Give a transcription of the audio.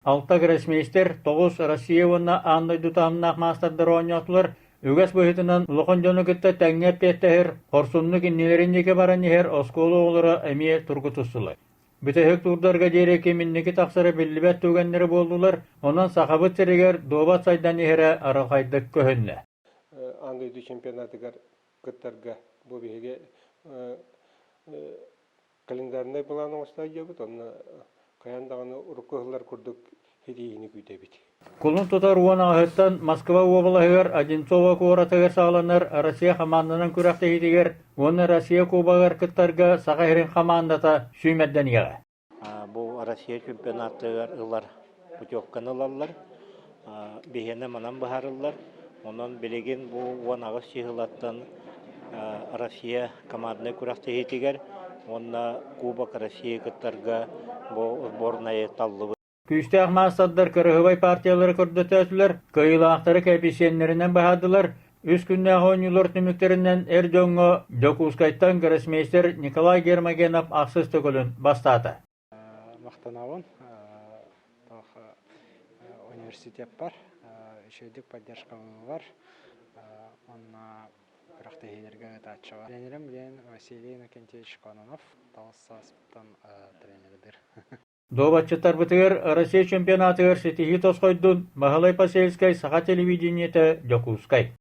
Алта гроссмейстер, 9 Россия уонна аан дойду таһымнаах маастардар оонньоотулар. Үгэс быһыытынан улахан дьону кытта тэҥҥэ эппиэттэһэр, хорсуннук иннилэрин диэки баран иһэр оскуола оҕолоро эмиэ тургутустулар. Бүтэһик туурдарга диэри ким инники тахсара биллибэт түгэннэрэ буоллулар, онон Сахабыт сиригэр дуобат сайдан иһэрэ арылхайдык көһүннэ. Аан дойду чемпионатыгар кыттарга бу биһиги календарнай былаан оҥосто сылдьабыт, онно хайаан даҕаны урукку ыһыллар курдук ситиһиини күүтэбит. Кулун тутар уон аҕыһыттан Москва уобалаһыгар Одинцово куоратыгар саҕаланар Россия хамаанданан күрэхтэһиитигэр уонна Россия Кубогар кыттарга Саха сирин хамаандата сүүмэрдэниэҕэ. Бу Россия чемпионатыгар ылар путевканы ылаллар. Биһиэнэ манан быһаарыллар. Онон билигин бу 18 чыһылаттан Россия команднай күрэхтэһиитигэр уонна Кубок России кыттарга бу сборнайы таллыбыт. Күүстээх маастардар кырыһыбай партиялары көрдөтөөтүлэр, кыайыылаахтары кээписиэннэринэн баһаардылар. Үс күннээх оонньуулар түмүктэринэн эр дьоҥҥо Дьокуускайтан гроссмейстер Николай Гермогенов ахсыс төгүлүн бастаата. Махтанабын университеппар үчүгэйдик поддержкалыыллар уонна күрэхтэһиилэргэ ыытааччылар. Тренерим диэн Василий Иннокентьевич Кононов тоҕус сааспыттан тренердир. Дуобатчыттарбытыгар Россия чемпионатыгар ситиһии тосхойдун Баһылай Посельскай Саха телевидениетэ Дьокуускай.